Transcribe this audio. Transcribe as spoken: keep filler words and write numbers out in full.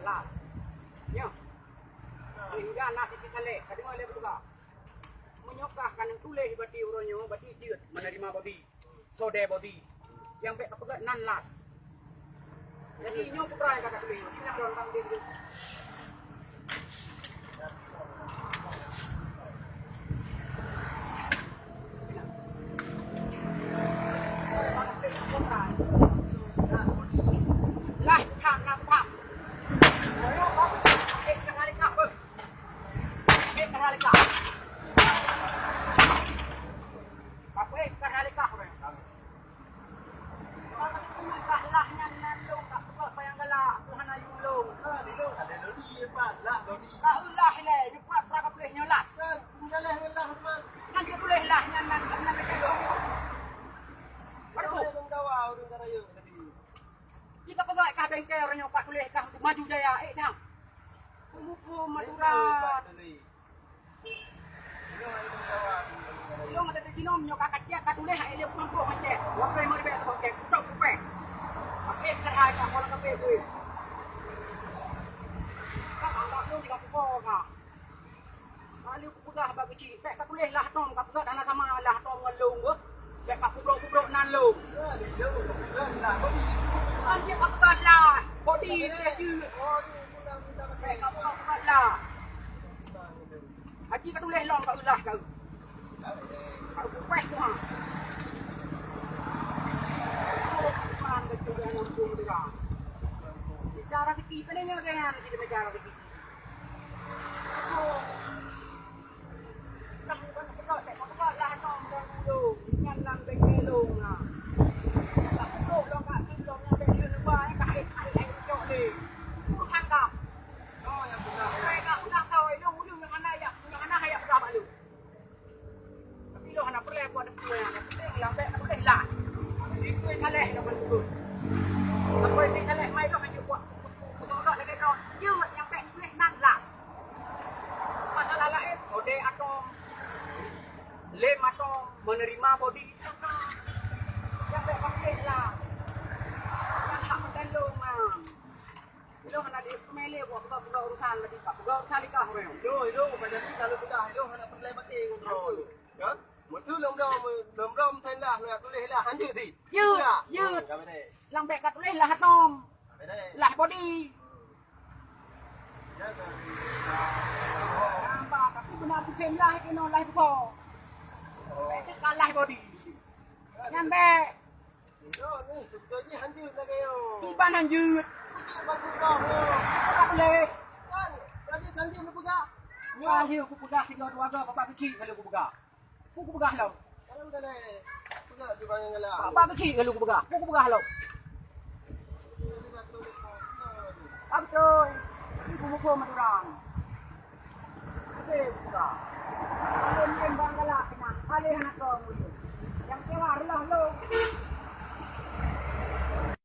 Las. Nyoe. Sehingga na sisi saleh, ka deungoe lé peugah. Meunyoe kah ka neutuléh bati uroe nyoe, bati jeuet meuneurimong bodi. Sodé bodi. Nyang bèk kapeugöt nan las. Jadi nyoe putra nyang ka tuléh, ingat lôn bang dia. Lah, tham, na tham. Ayo, bang. Eh, ka salikah, bang. Eh, ka salikah. Apa, eh, ka salikah, bang. Bang, lah nyan nan lôn, tak peugah payang galak, aku hana yue lôn. Ka lôn, ada lodi, Pak. Lah, lodi. Ka ulah ilèe, nyoe pat pra kapeuleh nyoe las. Kan, tinggal lah, lah, Mat. Nyan dia boleh lah, nyan, nyan, nyan, nyan, nyan. Baru. Ureueng dawa, ureueng ka rayeuk tadi. Kita peugah kah bengkel, ureueng nyoe pat tuléh kah Maju Jaya, eh, dah. Peumuphom Madura. Ilong ada di jinom, nyoe ka kacek, ka tuléh, eh, dia pun pok macet. Wakai mau dibek, wakai, kutok, kupek. Pakai serai, kah, kalau kepek, duit. Kah, anggap lu, tiga puluh, kah. Lalu kupeugah bak keuchik, bèk katuléh lah tom, kapeugah hana sama lah tom ngon lôn, beuh. Bèk kapubrok-pubrok nan lôn. Kan jeuet kapeugah lah, bodi, bèk jeuet. Bèk kapeugah-peugah lah. Aji katuléh lom ka ulah ka. Ka kupèh tu ha. Cara rezeki, kena nyoe dengan kita meja rezeki. Tapi lo hana peureulèe buat depan, yang penting lambat boleh lah. Itu saleh nak berikut. Apa itu saleh mai lo hanya buat. Betul tak lagi kau? Dia yang baik boleh nan las. Masalah lain, kode atau lem atau menerima bodi siapa? Yang baik pakai lah. Yang hak pertandingan. Ilong hana di pemilih buat peugah-peugah urusan tadi, tak peugah urusan nikah orang. Ilong, ilong, pada ni kalau peugah, ilong hana peureulèe batin ngon droe. Kan? Betul lom dom, lom dom tenda nak tuléh lah, hanjeuet sit. Jeuet, jeuet. Lambek ka tuléh lah atom. Lah bodi. Nampak, tapi beuna pusing lah kena lah buko. Bèk ka lah bodi. Nyan bèk. Iban hanjeuet. Ka tuléh. Hanjeuet, hanjeuet peugah. Hanjeuet kupeugah tiga dua ga, bapak keuchik kalau kupeugah. Ku kupeugah lom. Bak keuchik keu lôn kupeugah. Ku kupeugah lom. Beutôi. Tapi peumuphom mat urang. Habéh kupeugah. Lôn nyan bang galak keunan. Paléh hana kong ulôn. Nyang keuwah reuloh lôn.